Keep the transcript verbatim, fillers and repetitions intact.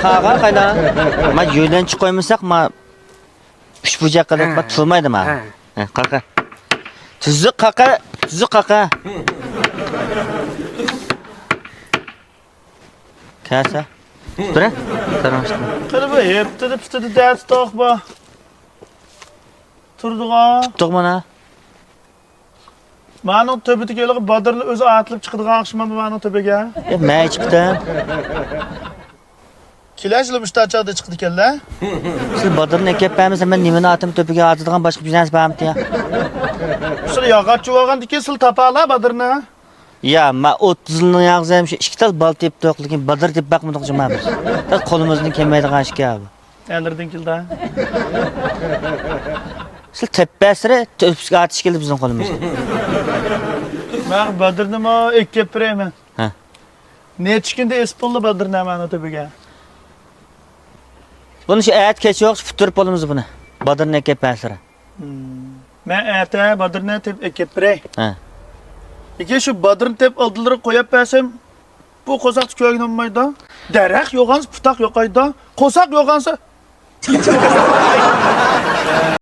ئاغا قاينا. ما يۆلەنچۈك قويمىساق، ما ئۈچ بۇجاق قىلىپ، ھە. ما تۇرمايدۇ ما. ھە. ھە، قاقا. تۈزۈك قاقا، تۈزۈك قاقا. كەسە. بىرە. قېرىڭ ئىشتىن. قېنى بۇ ھېپتىدە پۈتىدە دەتى توق بۇ. تۇردىغا. تۇتتۇق مانا. مانىڭ تۆپىدىكى ھېلىقى بادىرلا ئۆزى ئاتلىپ چىقىدىغان ئوخشىمامدۇ مانىڭ تۆپىگە؟ ياق، مەن چىقتىم. كېلەشلا مۇشتا چاغدا چىقىدىكەنلە. سىز بادىرنى ئەكەپ بەرمىسە، مەن نېمىنى ئاتىمەن تۆپىگە ئاتىدىغان باشقا بىر نەرسە بارمىتى يا؟ سىلە ياغاچچى بولغاندىكىن سىلە تاپالا بادىرنى. يا، مەن ئوتتۇز يىلنىڭ ياغزى ھەم شۇ ئىككى تال بالا تېپىپتۇق، لېكىن بادىر تېپىپ باقمىدۇق جۇما بىز. بىز قولىمىزدىن كەلمەيدىغان ئىش بۇ. نەلەردىن كېلىدۇ؟ سىلە تەپپەسىرى تۆپۈسكە ئاتىش كېلىدۇ بىزنىڭ قولىمىزغا. مەن بادىرنىمۇ ئېكىپ بېرەيمەن. ھە. نەچچە كۈندە ئېسىپ بولدى بادىرنى مانا تۆپىگە؟ بۇنى شۇ ئەتە كەچ يوق، پۈتتۈرۈپ بولىمىز بۇنى. بادىرنى ئەكەپ بەرسىلە. مەن ئەتە بادىرنى تېپىپ ئەكەپ بېرەي. ھە. لېكىن شۇ بادىرنى تېپىپ ئالدىلىرىغا قويۇپ بەرسەم، بۇ قورساقتا كۆرگىنى بولمايدۇ. دەرەخ يوغانسا پۇتاق يوقايدۇ. قورساق يوغانسا